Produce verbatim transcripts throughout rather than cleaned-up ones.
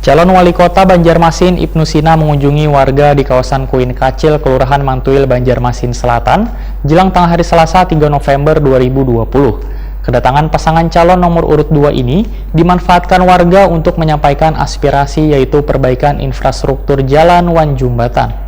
Calon Wali Kota Banjarmasin, Ibnu Sina, mengunjungi warga di kawasan Kuin Kacil, Kelurahan Mantuil, Banjarmasin Selatan, jelang tengah hari Selasa, tiga November dua ribu dua puluh. Kedatangan pasangan calon nomor urut dua ini dimanfaatkan warga untuk menyampaikan aspirasi, yaitu perbaikan infrastruktur jalan wan jumbatan.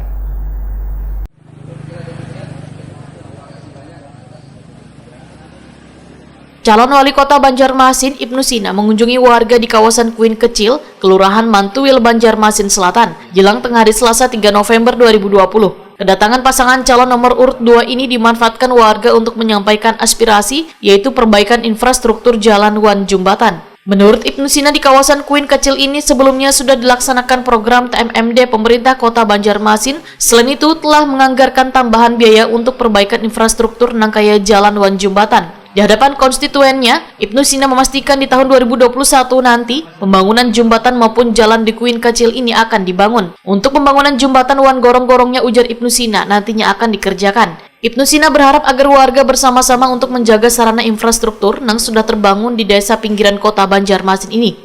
Calon Wali Kota Banjarmasin, Ibnu Sina, mengunjungi warga di kawasan Kuin Kecil, Kelurahan Mantuil, Banjarmasin Selatan, jelang tengah hari Selasa, tiga November dua ribu dua puluh. Kedatangan pasangan calon nomor urut dua ini dimanfaatkan warga untuk menyampaikan aspirasi, yaitu perbaikan infrastruktur jalan wan jumbatan. Menurut Ibnu Sina, di kawasan Kuin Kecil ini sebelumnya sudah dilaksanakan program T M M D pemerintah Kota Banjarmasin. Selain itu, telah menganggarkan tambahan biaya untuk perbaikan infrastruktur nang kaya jalan wan jumbatan. Di hadapan konstituennya, Ibnu Sina memastikan di tahun dua ribu dua puluh satu nanti, pembangunan jumbatan maupun jalan di Kuin Kecil ini akan dibangun. Untuk pembangunan jumbatan wan gorong-gorongnya, ujar Ibnu Sina, nantinya akan dikerjakan. Ibnu Sina berharap agar warga bersama-sama untuk menjaga sarana infrastruktur nang sudah terbangun di desa pinggiran kota Banjarmasin ini.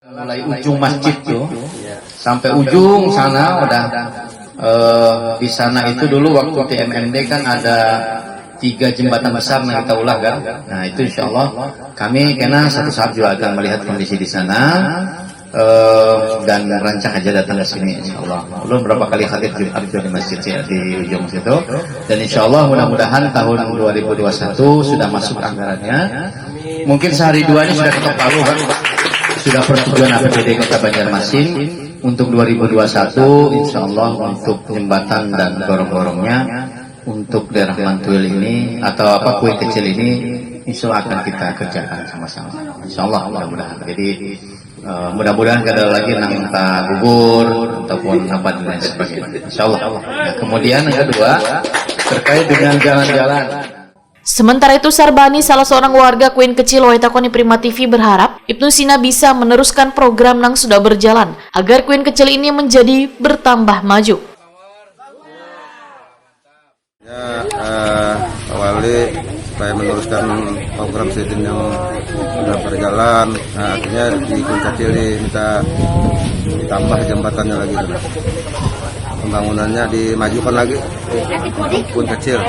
Mulai ujung masjid tuh sampai ujung sana udah eh, di sana itu dulu waktu T M M D kan ada tiga jembatan besar yang kita ulah kan. Nah itu insya Allah kami kena satu saat juga akan melihat kondisi di sana eh, dan rancak aja datang ke sini insya Allah. Belum berapa kali hadir Jumat juga di masjid ya, di ujung situ. Dan insya Allah mudah-mudahan tahun dua ribu dua puluh satu sudah masuk anggarannya. Mungkin sehari dua ini sudah ketok palu kan. Sudah persetujuan A P B D Kota Banjarmasin untuk dua ribu dua puluh satu insya Allah untuk jembatan dan gorong-gorongnya untuk daerah Mantuil ini atau apa Kuin Kecil ini insya Allah akan kita kerjakan sama-sama. Insya Allah mudah-mudahan. Jadi eh, mudah-mudahan kada ada lagi nang entah gugur ataupun apa dan lain sebagainya. Insya Allah. Nah, kemudian yang kedua terkait dengan jalan-jalan. Sementara itu, Sarbani, salah seorang warga Kuin Kecil, Waitakoni Prima T V, berharap Ibnu Sina bisa meneruskan program nang sudah berjalan agar Kuin Kecil ini menjadi bertambah maju. Ya, eh, Pak Wali supaya meneruskan program sidin yang sudah berjalan. Nah, akhirnya di Kuin Kecil ini minta ditambah jembatannya lagi. Pembangunannya dimajukan lagi untuk Kuin Kecil.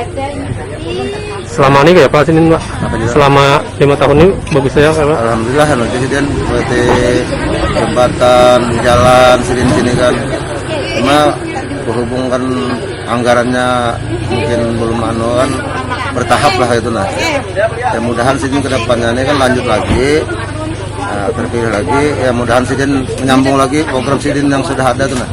Selama ini kayak apa sini Pak? Apa juga? Selama lima tahun ini bagus saja kan Pak? Alhamdulillah anu jadi dan seperti jembatan, jalan sini sini kan. Cuma berhubung kan anggarannya mungkin belum anu kan bertahap lah itu nah. Ya mudahan sini kedepannya ini kan lanjut lagi. Nah, terpilih lagi ya mudahan sidin menyambung lagi program sidin yang sudah ada tuh nah.